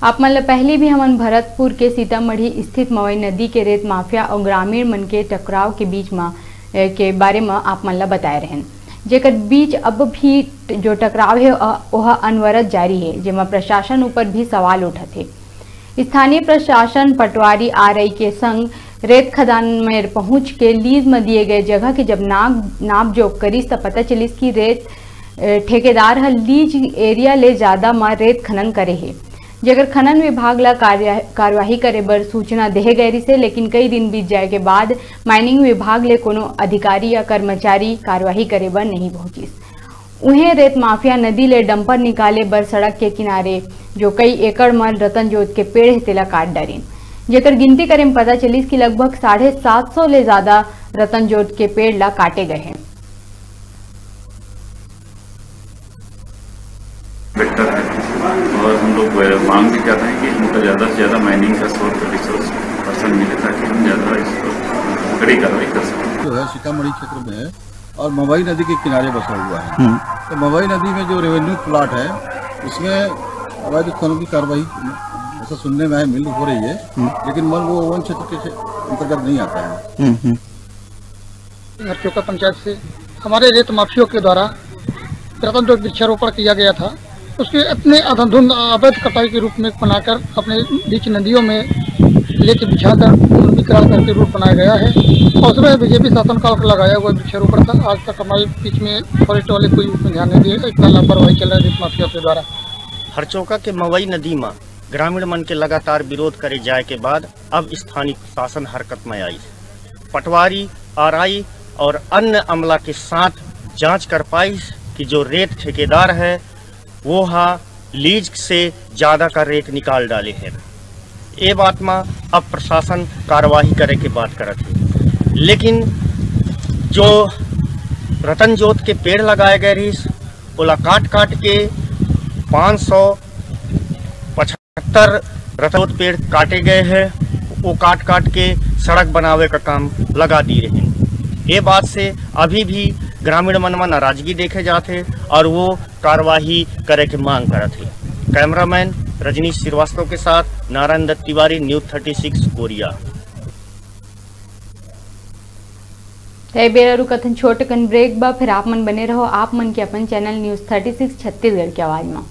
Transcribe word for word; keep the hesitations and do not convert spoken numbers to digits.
आप मन ल पहली भी हमन भरतपुर के सीतामढ़ी स्थित मवई नदी के रेत माफिया अउ ग्रामीण मन के टकराव के बीच म, ए, के बारे म आप मन ल बताए रहेन, जेकर बीच अब भी ट-, जो टकराव हे, अ, ओह अनवरत जारी हे, जेमा प्रशासन ऊपर भी सवाल उठत हे। स्थानीय प्रशासन पटवारी आरआई के संग रेत खदान में पहुंच के लीज म दिए गए जगह के जब नाप, नाप जोख करिस, त पता चलिस कि रेत, ए, ठेकेदार ह लीज एरिया ले ज्यादा म रेत खनन करे हे, जेकर खनन विभाग ल कार्य-, कार्यवाही करे बर सूचना देहे गए रिसे, लेकिन कई दिन बीत जाए के बाद माइनिंग विभाग ले कोनो अधिकारी या कर्मचारी कार्यवाही करे बर नहीं पहुंचिस। उहें, रेत माफिया नदी ले डंपर निकाले बर सड़क के किनारे जो कई एकड़ म रतन जोत के पेड़ हे, तेला काट डारिन, जेकर गिनती करे म पता चलिस कि लगभग साढ़े सात सौ ले ज्यादा रतन जोत के पेड़ ला काटे गए हे। बेहतर है। और हम लोग, अ, मांग भी कर रहे हैं कि हमको ज़्यादा से ज़्यादा माइनिंग का सोर्स, रिसोर्स पर्सन मिले, ताकि हम ज़्यादा इसको कड़ी कार्रवाई कर सकें। जो है सीतामढ़ी क्षेत्र में है और मवई नदी के किनारे बसा हुआ है। हम्म। तो मवई नदी में जो रेवेन्यू प्लाट है, उसमें अवैध उत्खनन की कार्रवाई ऐसा सुनने में आया, मिल हो रही है, लेकिन मन वो वन क्षेत्र के अंतर्गत नहीं आता है। हम्म, हम्म। हरचौका पंचायत से हमारे रेत माफियों के द्वारा रतन जोत वृक्षारोपण किया गया था। उसके इतने अंधाधुंध अवैध कटाई के रूप में बनाकर अपने बीच नदियों में लेके बिछाकर विकराल करके रूट बनाया गया है। और उसमें बीजेपी शासनकाल का लगाया हुआ वृक्षारोपण था। आज तक हमारे बीच में फॉरेस्ट वाले कोई उसमें ध्यान नहीं दिए। इतना लापरवाही चल रहा है रेत माफिया के द्वारा। हरचौका के मवई नदी म ग्रामीण मन के लगातार विरोध करे जाय के बाद अब स्थानीय प्रशासन हरकत में आइस। पटवारी, आरआई और अन्य अमला के साथ जांच कर पाइस कि जो रेत ठेकेदार है, वो हा लीज से ज्यादा का रेत निकाल डाले है। ये बात में अब प्रशासन कार्यवाही करे के बात करत है, लेकिन जो रतन जोत के पेड़ लगाए गए रहिस, ओला काट काट के पाँच सौ पचहत्तर रतन जोत पेड़ काटे गए हैं। वो काट काट के सड़क बनावे का काम लगा दी रहे। ये बात से अभी भी ग्रामीण मन में नाराजगी देखे जाते और वो कार्यवाही करे के मांग करत है। कैमरामैन रजनीश श्रीवास्तव के साथ Narayan Dutt Tiwari, news thirty six Koriya. तय बेरा रुकथन छोट कन ब्रेक बा, फिर आप मन बने रहो आप मन के अपन channel news thirty six Chhattisgarh के आवाज में।